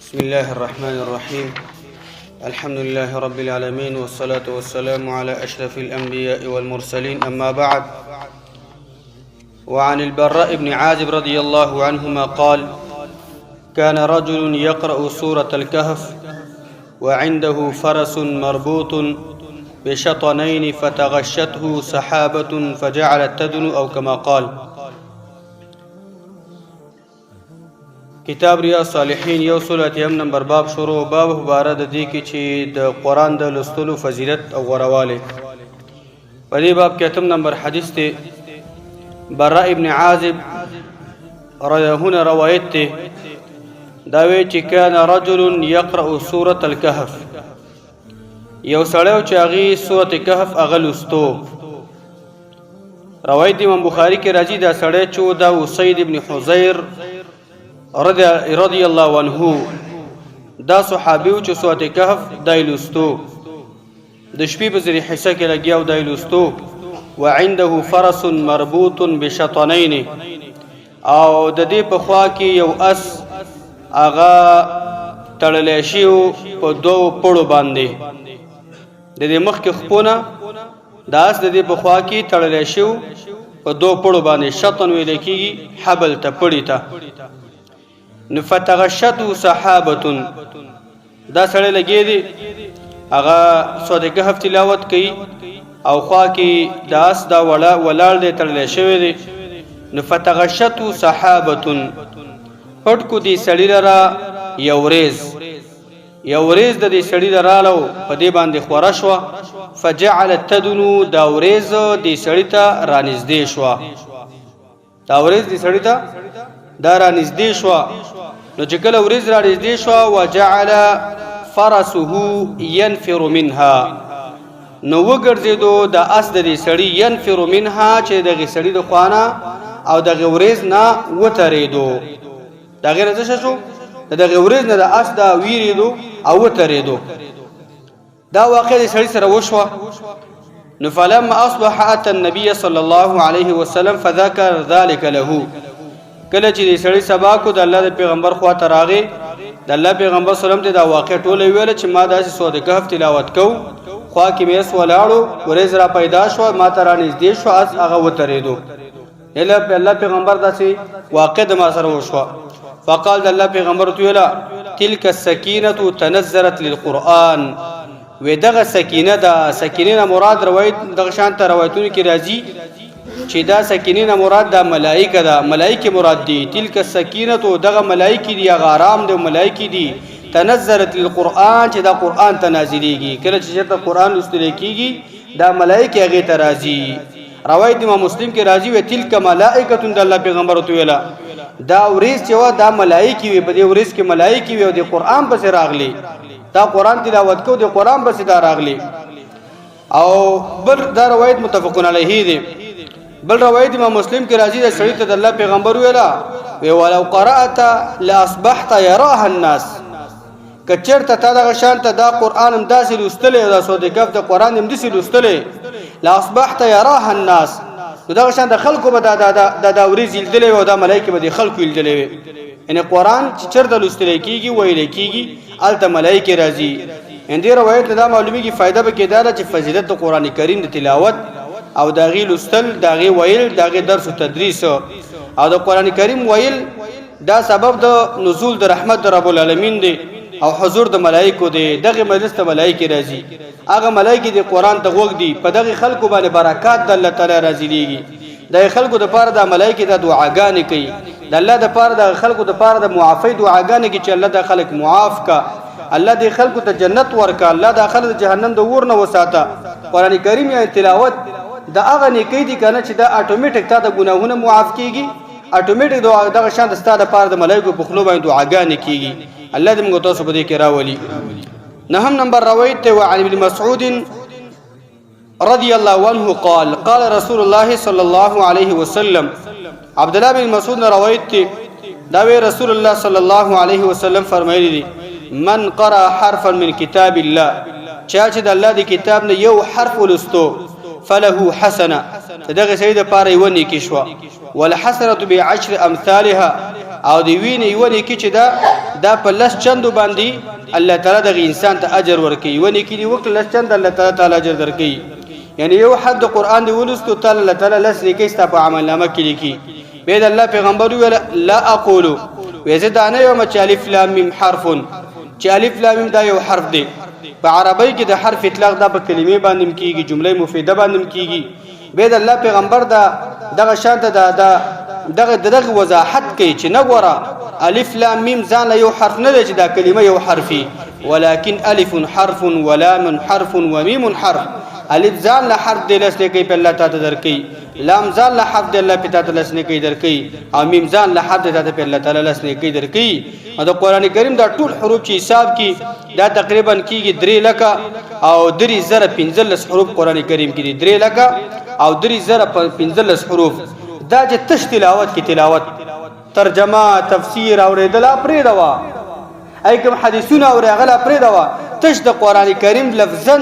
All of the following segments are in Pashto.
بسم الله الرحمن الرحيم. الحمد لله رب العالمين، والصلاة والسلام على أشرف الأنبياء والمرسلين، أما بعد. وعن البراء بن عازب رضي الله عنهما قال: كان رجل يقرأ سورة الكهف وعنده فرس مربوط بشطنين، فتغشته سحابة فجعلت تدنو، أو كما قال. کتاب ریاض صالحین یو سل اتیم نمبر باب شروع. باب مباره د دې کې چې د قرآن د لوستلو فضیلت او غوره. په دې باب کې اتم نمبر حدیث دی. براء ابن عازب رضی الله روایت دی، دا وی چې کان رجل یقرأ سورة الكهف، یو سړی چې هغه سورة کهف هغه لوستو. روایت امام بخاری کې راځي، دا سړی چې دا اسید ابن حزیر رضی الله عنه، دا صحابي چې سورة کهف دای لوستو، د شپې په ځینې حصه کې لګیا او دای لوستو. وعنده فرس مربوط بشطنین، او د دې په خوا کې یو اس هغه تړلی شي په دوو پړو باندې. د دې مخکې خپونه د اس د دې په خوا کې تړلی شي په دوو پړو باندې. شطن ویل کېږي حبل ته، پړي ته. نو فتغشته سحابه، دا سړی لګې دی، هغه سورة کهف تلاوت کوي او خوا کې د اس دا ولاړ دی، تړلی شوی دی. نو فتغشته سحابه، پټ کو دی سړی لره یو ریز، یو ورېځ د دې سړي راله، په دې باندې خوره شوه. فجعلت تدنو، دا ورېځ دې سړي ته رانږدې شوه، دا ورېځ دې سړي ته دا رانږدې شوه. نو چې کله ورېځ رانږدې شوه، وجعل فرسه ينفر منها، نو وګرځېدو د اس د دې سړي، ينفر منها، چې دغه سړي د خوانه او دغه ورېځ نه وترېدو. دا غیر څه شو؟ د دغه ورځ نه د اس دا ویریدو او وتریدو. دا واقع د سړي سره وشوه. نو فلما اصبح اتى النبي صلى الله عليه وسلم فذكر ذلك له. کله چې د سړي سبا کو د الله د پیغمبر خوا ته راغی، د الله پیغمبر سلام ته دا واقع ټول ویل چې ما داسې سورة کهف تلاوت کو، خوا کې مې اس ولاړو، ورځ را پیدا شو، ما ته را نږدې شو، اس هغه وترېدو. اله په الله پیغمبر داسې واقع د ما سره وشو. فقال، د الله پیغمبر ته ویلا: تلک السکینه تنزلت للقران. و دغه سکینه، دا سکینه نه مراد روایت دغه شان ته روایتونو کې راځي چې دا سکینه نه مراد دا ملائکه ده، ملائکه مراد دي. تلک السکینه، دغه ملائکه دي، هغه آرام دي، ملائکه دي. تنزلت للقران، چې دا قران ته نازلېږي. کله چې چېرته قران لوستل کېږي، دا ملائکه هغه ته راځي. روایت امام مسلم کې راځي، و تلک ملائکه، د الله پیغمبر ته ویلا دا ورېځ چې وا دا ملائکه وي، په دې ورېځ کې ملائکه وي او د قران پسې راغلي، دا قران تلاوت کو، د قران پسې دا راغلي. او بل دا روایت متفقون علیه دی. بل روایت امام مسلم کې راځي، د سړي ته د الله پیغمبر ویلا وی: ولو قرأت لاصبحت يراها الناس. کچرته تا دغه شان ته دا قرآن هم داسې لوستلی، دا سورة کهف د قرآن هم داسې لوستلی، لاصبحت يراها الناس، نو دغه شان د خلکو به دا دا دا دا ورځ لیدلې او دا ملایکې به د خلکو لیدلې وي. یعنی قرآن چې چرته لوستل کېږي، ویل کېږي، هلته ملایکې راځي. ان دې روایت دا معلومیږي، فائدہ به کې دا ده چې فضیلت د قرآن کریم د تلاوت او د هغې لوستل، د هغې ویل، د هغې درس او تدریس او د قرآن کریم ویل، دا سبب د نزول د رحمت د رب العالمین دی او حضور د ملائکو دی. دغه مجلس ته ملائکه راځي، هغه ملائکه د قران ته غوږ دي، په دغه خلکو باندې برکات د الله تعالی راځي. د خلکو د پاره د ملائکه د دعاګانې کوي، د الله د پاره، د خلکو د پاره د معافی دعاګانې کوي چې الله د خلک معاف کا، الله دې خلکو ته جنت ورکا، الله د خلک د جهنم د ور نه وساته. قران کریم یا تلاوت د هغه نیکی دي کنه چې دا اتوماتیک تا د ګناهونه معاف کیږي، اتوماتیک دغه شان د ستا د پاره د ملائکو په خلو باندې دعاګانې کیږي. الله دې موږ تاسو په دې کې راولي. نهم نمبر روایت ته، وعن ابن مسعود رضی الله عنه قال: قال رسول الله صلى الله عليه وسلم. عبد الله بن مسعود نه روایت ته، دا وی رسول الله صلی الله علیه وسلم فرمایلی دي: من قرأ حرفا من کتاب الله، چا چې د الله د کتاب نه یو حرف ولستو، فله حسنه، دغه سړي د پاره یو نیکی شو، والحسنه بعشر امثالها، او د وینې یو نیکی چې دا دا په لس چندو باندې الله تعالی دغه انسان ته اجر ورکوي. یو نیکی دی وکړه، لس چند الله تعالی تعالی اجر درکوي. یعنی یو حد قرآن دی ولستو تعالی الله تعالی لس نیکی ستا په عمل نامه کې لیکي. بیا د الله پیغمبر ویل لا اقولو، وې زه دا نه یم چې الف لام میم حرف، چې الف لام میم دا یو حرف دی. په عربی کې د حرف اطلاق دا په کلمې باندې کیږي، جمله مفیده باندې کیږي. بیا د الله پیغمبر دا دغه شان ته دا دا دغه دغه وضاحت کوي چې نه ګوره الف لام میم ځان له یو حرف نه دی چې دا کلمه یو حرفي، ولكن الف حرف ولام حرف ومیم حرف. الف ځان له حرف دی لس نه کوي په الله تعالی درکې، لام ځان له حرف دی الله په تعالی لس نه کوي درکې، او میم ځان له حرف دی په الله تعالی لس نه کوي درکې. او د قران کریم دا ټول حروف چې حساب کی دا تقریبا کیږي 3 لکه او 3015 حروف قران کریم کې دي، 3 لکه او 3015 حروف. دا چې تش تلاوت کې تلاوت ترجمه تفسیر اوریدل پرې دوا، ای کوم حدیثونه اورې غلا پرې دوا، تش د قران کریم لفظا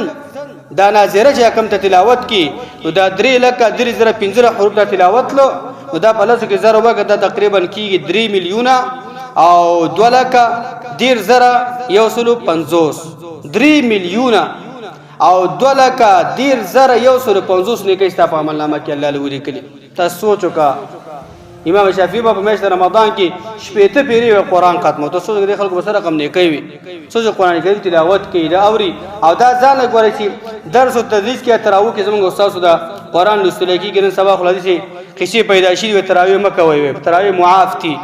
دا ناظره چې کوم ته تلاوت کی نو دا 3 لکه 3015 حروف دا تلاوت لو، نو دا په لاسو کې زره وګه دا تقریبا کیږي 3 میلیونه او 2 لکه 130,150، 3 میلیونه او 2 لکه 130,150 نیکي ستا په عمل نامه کې الله له ولیکلي. تاسو سوچ وکړه، امام شافعي په میاشت رمضان کې شپېته پیرې وي قرآن ختمو، ته سوچ دې خلکو به سره رقم نیکي وي. سوچ قرآن کریم تلاوت کوي دا اوري او دا ځان له ګوري چې درس او تدریس کې تراوو کې زموږ استادو دا قرآن لوستل کېږي. نن سبا خو داسې قصې پیدا شوي وي، تراویح مه کوئ، وي تراویح معاف دي.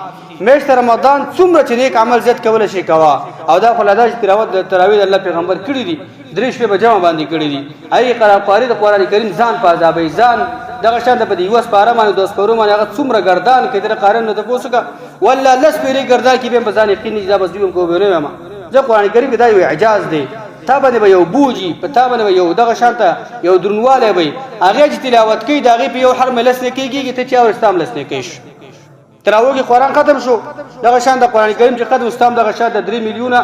میاشت رمضان څومره چې نیک عمل زیات کولی شي کوه. او دا خو لا دا چې تلاوت د تراویح د الله پیغمبر کړي دي، درې شپې په جمع باندې کړي دي. هغې قرآن قاري د قرآن کریم ځان په عذابوي، ځان دغه شان د په دې یوه سپاره باندې دوه سپارو باندې هغه څومره ګردان کوي، تر قارن نو تپوس وکړه والله لس پیرې ګردان کې بیا هم په ځان یقین نه چې دا به زه ویم که به نه ویم. زه قرآن کریم کې دا یو اعجاز دی، تا باندې به یو بوجي، په تا باندې به یو دغه شان ته یو درنوالی به وي. هغې چې تلاوت کوي د هغې په یو حرف لس نیکۍ کېږي، ته چې اورې ستا هم لس نیکۍ شو. تراوو کې قرآن ختم شو، دغه شان د قرآن کریم چې ختم ستا هم دغه شان ته 3 میلیونه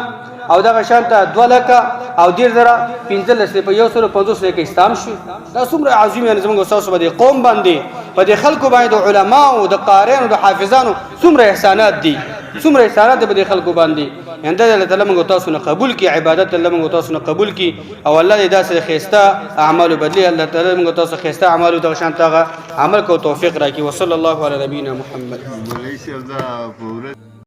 او دغه شان ته 2 لکه او 30,015 په 150 نیکۍ ستا هم شو. دا څومره عظیم یعنې زموږ ستاسو په دې قوم باندې، په دې خلکو باندې، د علماو د قاریانو د حافظانو څومره احسانات دي، څومره احسانات دي په دې خلکو باندې. یعنې دا الله تعالی موږ تاسو نه قبول کړي، عبادت الله موږ تاسو نه قبول کړي، او الله دې داسې ښایسته اعمالو بدلي. الله تعالی موږ تاسو ښایسته اعمالو دغه شان ته هغه عمل کو توفیق راکړي. وصلی الله علی نبینا محمد. مولوي صاحب دا په ورځ